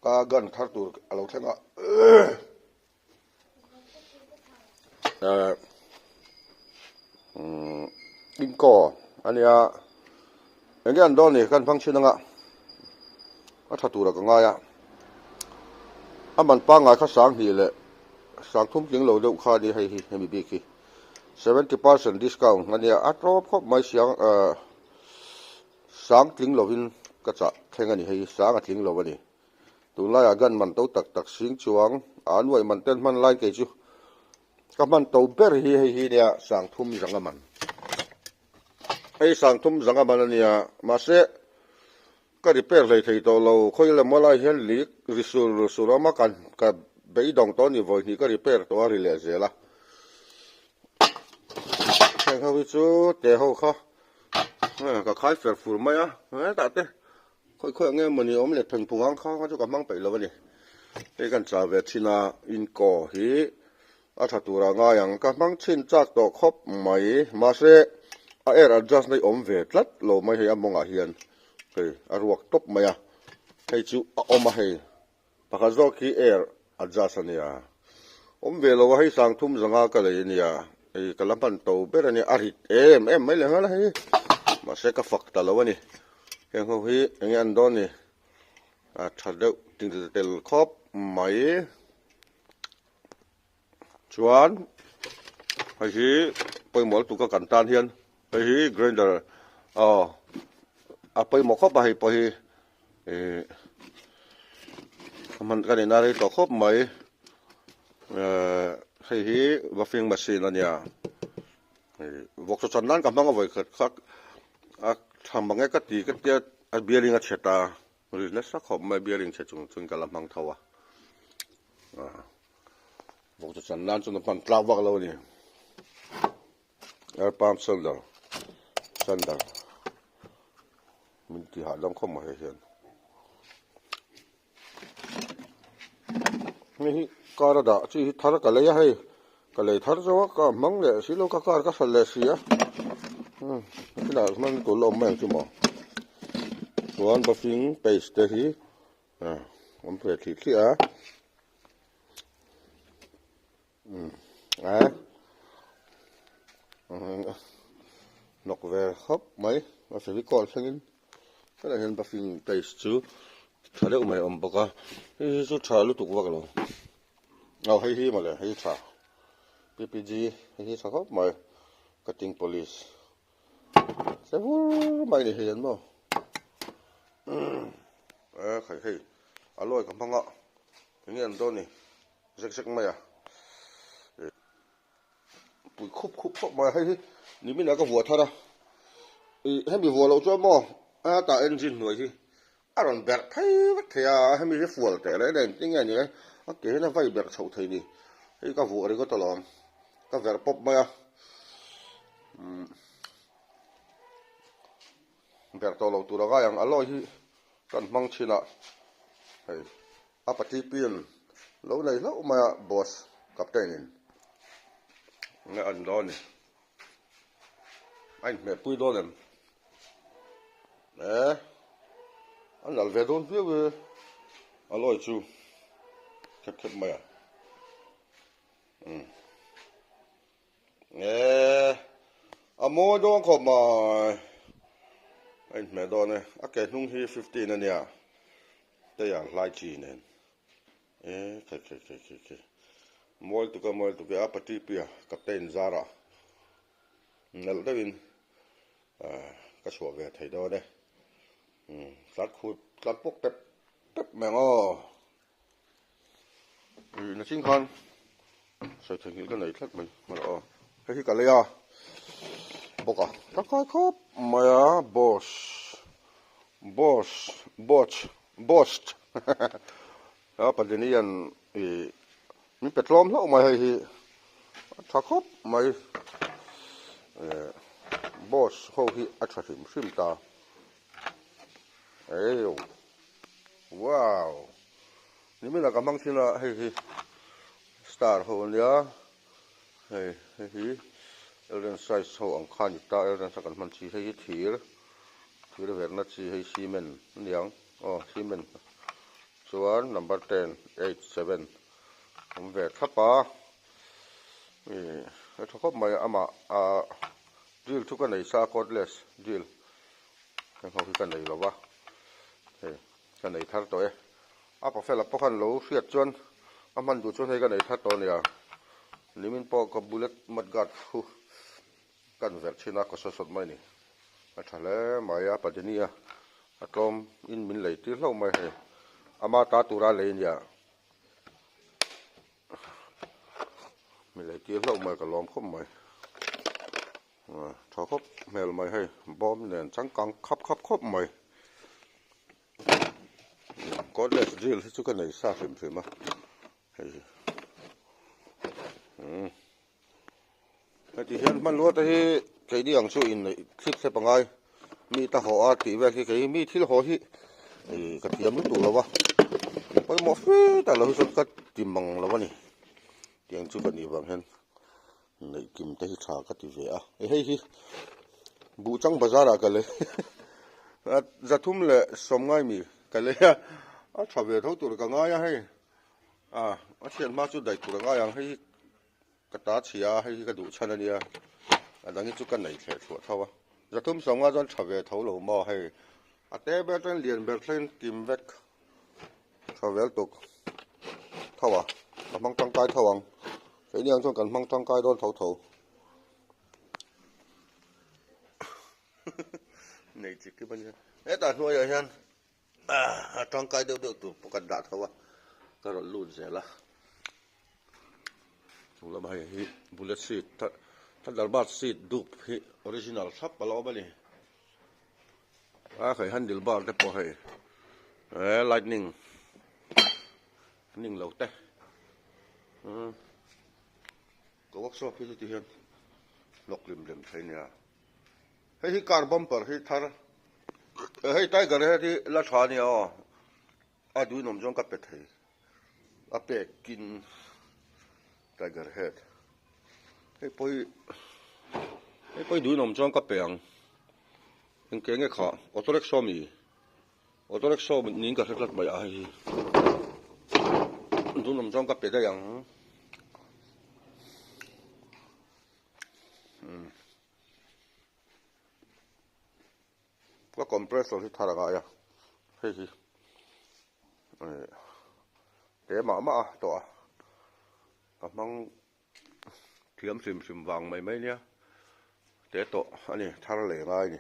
Ka gun thar tur a lo thleng a. Inkaw a nia enge an dawn ni kan hmang thin anga a tha tura ka ngai a a man pangngai kha sang hnih leh sang thum tling lo deuh kha a ni hei hi hemi bik hi 70% discount a nia a tlawm khawp mai siang sang tling lovin ka chah thleng a ni hei sang a tling lo a ni. Tunlaiah gun man to tak tak sing chuang a an uaih man ten hman lai kei chu ka hman to ber hi hei hi nia sangthum zanga man hei sangthum zanga man ania mahse ka repair hlei thei tawh lo khawi leh maw lai hian leak ri sur sur a awm a ka ka beidawng tawh a ni vawi hnih ka repair tawh a ri leh zel a heng ho hi chu te ho kha ka khai fer fur mai a hetah te. Khawi khawi ang nge mawni awm leh pheng phung ang khang kha chu ka hmang peih lo a ni. Hei kan chah ve thin a, inkaw hi a tha tur a ngai ang. Ka hmang chhin chak tawh khawp mai. Mahse a air adjust na hi awm ve tlat lo mai hei a mawngah hian hei a ruak tawp mai a. Hei chu a awm a hei. Pakhat zawk hi air adjust a nia. Awm ve lo a hei sangthum zanga ka lei a nia. Hei ka la hman to ber a nia. A rit em em mai leh nghal a hei. Mahse ka fak ta lo a ni. Heng ho hi eng nge an dawn ni? A tha deuh ting tel khawp mai. Chuan hei hi pawimawh lutuk a kan tan hian hei hi grinder aw a pawimawh khawp a hei pawh hi ih hman ka nihna rei tawh khawp mai ehh hei hi washing machine a nia ih vawk chaw chan nan ka hmang a vawi khat kha a tha mang e ka ti ka tia a bearing a chhe ta ri nasa khawp mai bearing chhe chung chuan ka la hmang tho a. Vawk chu chan nan chuan a hman tlak vak lo a ni. Air pump cylinder cylinder min ti hahdam khawp mai hei hian. Hei hi car a dah chi hi thar ka lei a hei ka lei thar zo a ka hmang leh si lo ka car ka hralh leh si a tunah hman tur la awm mai ang chu maw chuan buffing paste te hi. Awm ve thih thih a hnawk ve khawp mai a fevicol thlengin hetah hian buffing paste chu tha deuh mai a awm bawk a hei hi chu tha lutuk vak lo aw hei hi mawle hei hi tha ppg hei hi tha khawp mai cutting polish. Se vur mai ni hian maw e khai hei a lawi ka hmang a enge an dawn ni zek zek mai a pui khup khup khawp mai a hei hi nimin ah ka vuah thar a ih hemi vuah loh chuan maw a tah engine hnuai hi a rawn berh phei vek thei a hemi hi fual teh reng reng tinge ni a ke hian a vai berh chhoh thei ni hei ka vuah ringawt alawm ka verh pawp mai a umm berh tawh lo tur a ngai ang alloy hi kan hmang thin a hei a pati pin lo nei hlauh mai a boss captain in nge an dawn ni a inhmeh pui dawn em. Eh a nalh ve dawn viau e a lawi chu khep khep mai a umm eh a mawi dawn khawp mai a inhmeh dawn e a ke hnung hi 15 a nia teiah hlai chi nen eh khe khe khe khe khe mawi lutuk a mawi lutuk e a pati pia captain zarah nalh deuhin. Ka chhuah ve thei dawn e. Tlar khut tlar pawk pep pep mai ang aw. Ih nachin khan sawi thei nghilh ka nei tlat mai hman aw. Hei hi ka lei a bawk a ka kai khawp mai a boss boss boss boss a Padinian ih Min pe tlawm hlauh mai hei hi a tha khawp mai eh boss ho hi a tha hrim hrim ta eio wow nimina ka hmang thin a hei hi star ho ania hei hei hi elren size ho ang kha a ni ta elren sa kan hman chi hei hi thir thir verna chi hei cement aniang aw cement. Chuan number ten, eight, seven awm ve thlap a. Ih a tha khawp mai amah ah drill chu ka nei sa a cordless drill heng ho hi ka nei lo va hei ka nei thar tawh e. A pafela pawh khan lo hriat chuan a hman duh chuan hei ka nei thar tawh a nia. Nimin pawh ka bullet mudguard khu kan verh thin a ka sawi sawt mai a ni. A tha hle mai a Padini a a tlawm in min lei tir hlauh mai hei. Ama ta tura lei nia min lei tir hlauh mai ka lawm khawp mai. Tha khawp hmel mai hei bawm nen changkang khap khap khawp mai. Cordless drill hi chu ka nei sa hrim hrim a hei hi umm heti hian hmanrua te hi keini ang chu inneih thlip thlep a ngai mi ta haw a tih vel hi kei mi thil haw hi ih ka thiam lutuk lo va pawimawh fe tak lo hi chuan ka ti mang lo a ni tiang chu ka nih vang hian neih kim te hi tha ka ti ve a hei hi buhchang bazar ah ka lei zathum leh sawmngai mi ka lei a a tha ve tho tur ka ngai a hei a a thian hma chu daih tur a ngai ang hei hi ka ta chhia a hei hi ka duh chhan a nia a dang hi chu ka nei thleh thluah tho a zathum sawmnga chuan tha ve tho lo maw hei a te ber atangin lian ber thleng kim vek. Tha vel tuk tho a ka hmang tangkai tho ang keini ang chuan kan hmang tangkai dawn tho tho nei chi kim ania hetah hnuaiah hian a tangkai deuh deuh tur pawh kan dah tho a ka rawn lut zel a chung lamah hei hi bullet seat thunderbird seat dup hi original thlap a lo awm a ni. A khai handle bar te pawh hei eh lightning ning lo te umm ka workshop hi chuti hian hlawk lim lem thei nia hei hi car bumper hi thar hei tiger head hi la tha ania aw a duinawm chuan ka pe thei a pek in tiger head hei pawh hi hei pawh hi duinawm chuan ka pe ang engke nge kha auto rickshaw mi auto rickshaw niin ka hre tlat mai a hei hi duinawm chuan ka pe daih ang umm. Ka compressor hi thar a ngai a, hei hi eh te mah mah a tawh a, ka hmang thiam hrim hrim vang mai mai nia te tawh a ni thar leh ngai a ni.